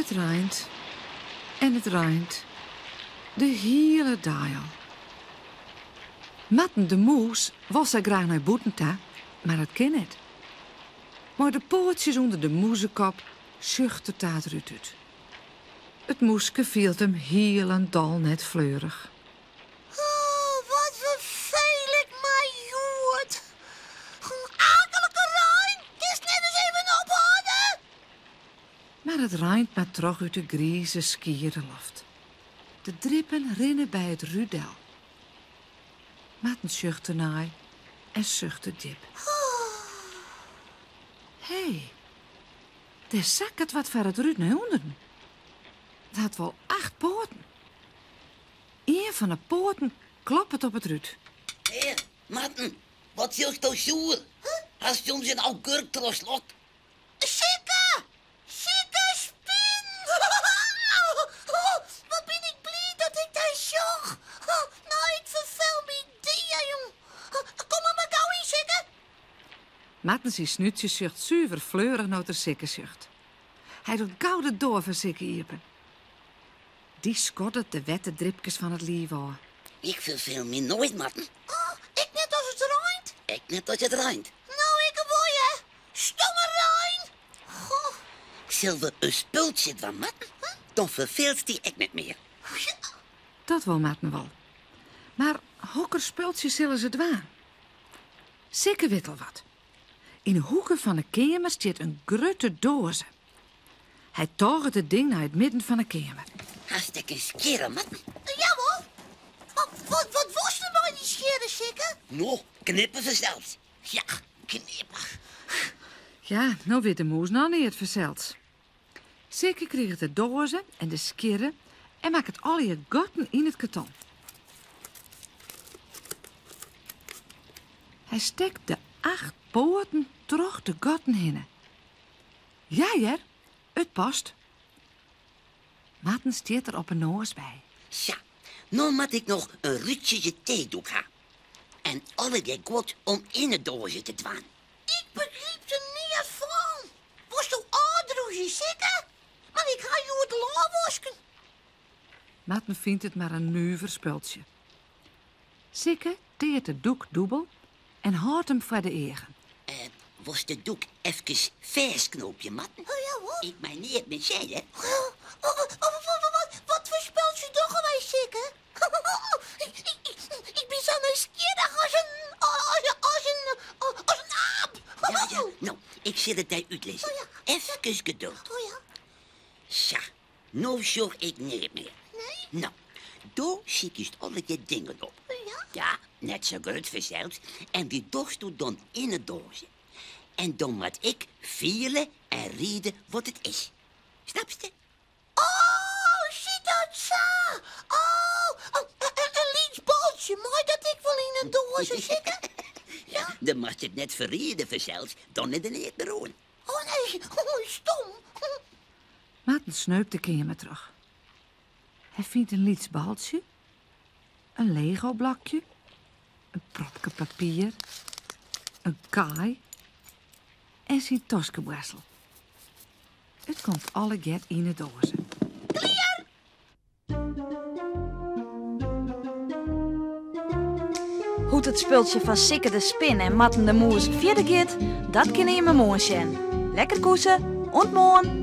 It reint en it reint de hiele dei al. Marten de mûs wol sa graach nei bûten ta, mar dat kin net. Mei de poatsjes ûnder de mûzekop sjocht er ta it rút út. It mûske fielt him hielendal net fleurich. Oh, wat ferfeel ik my hjoed. Akelike rein, kinst net ris even ophâlde? Mar it reint mar troch út de grize, skiere loft. De drippen rinne by it rút del. Marten sjocht dernei en suchtet djip. Hé, dêr sakket wat foar it rút nei ûnderen. It hat wol acht poaten. Ien fan 'e poaten kloppet op it rút. Hé, Marten, wat sjochsto soer? Hast soms in augurk trochslokt? Sikke! Sikke spin! Wat bin ik bliid dat ik dy sjoch. No, ik ferfeel my dea, jong. Kom der mar gau yn, Sikke. Marten syn snútsje sjocht suver fleurich no't er Sikke sjocht. Hy docht gau de doar foar Sikke iepen. Dy skoddet de wetterdripkes fan it liif ôf. Ik ferfeel my noait, Marten. Oh, ek net as it reint? Ek net as it reint. No, ik wol, hear. Stomme rein! Goh. Sille we in spultsje dwaan, Marten? Dan ferfeelst dy ek net mear. Dat wol Marten wol. Mar hokker spultsje sille se dwaan? Sikke wit al wat. Yn 'e hoeke fan 'e keamer stiet in grutte doaze. Hy tôget it ding nei it midden fan 'e keamer. Hast ek in skjirre, Marten? Jawol. Wat, wat, wat wolst der mei dy skjirre, Sikke? No, knippe fansels. Ja, knippe. Ja, no wit de mûs noch neat fansels. Sikke kriget de doaze en de skjirre en makket allegear gatten yn it karton. Hy stekt de acht poaten troch de gatten hinne. Ja hear, it past. Marten stiet der op 'e noas by. Sa, no moat ik noch in rútsje teedoek ha. En allegear guod om yn 'e doaze te dwaan. Ik begryp der neat fan. Wolsto ôfdrûgje, Sikke? Mar ik ha hjoed al ôfwosken. Marten fynt it mar in nuver spultsje. Sikke teart de doek dûbel en hâldt him foar de eagen. Eh, wolst de doek efkes fêstknoopje, Marten? Oh, ja, hoor. Ik mei neat mear sjen, hè? Oh, oh, oh, wat foar spultsje dogge wy, Sikke? Ik bin sa nijsgjirrich as in, as in, as in aap. Ja, ja, no, ik sil it dy útlizzen. Oh, ja. Efkes geduld. Oh ja. Sa, no sjoch ik neat mear. Nee? No, do sykjest allegear dingen op. Ja? Ja, net sa grut fansels. En dy dochsto dan yn 'e doaze. En dan moat ik fiele en riede wat it is. Snapste? Oh, sit dat sa? Oh, in lyts baltsje, mei dat ek wol yn in doaze, Sikke? Ja, dan moatst it net ferriede fansels, dan is der neat mear oan. Oh nee, oh, stom. Marten sneupt de keamer troch. Hy fynt in lyts baltsje, in Lego-blokje, in propke papier, in kaai en syn toskeboarstel. It komt allegear yn 'e doaze. Klear! Hoe't it spultsje fan Sikke de Spin en Marten de Mûs fierder giet, dat kinne jimme moarn sjen. Lekker koese, oant moarn!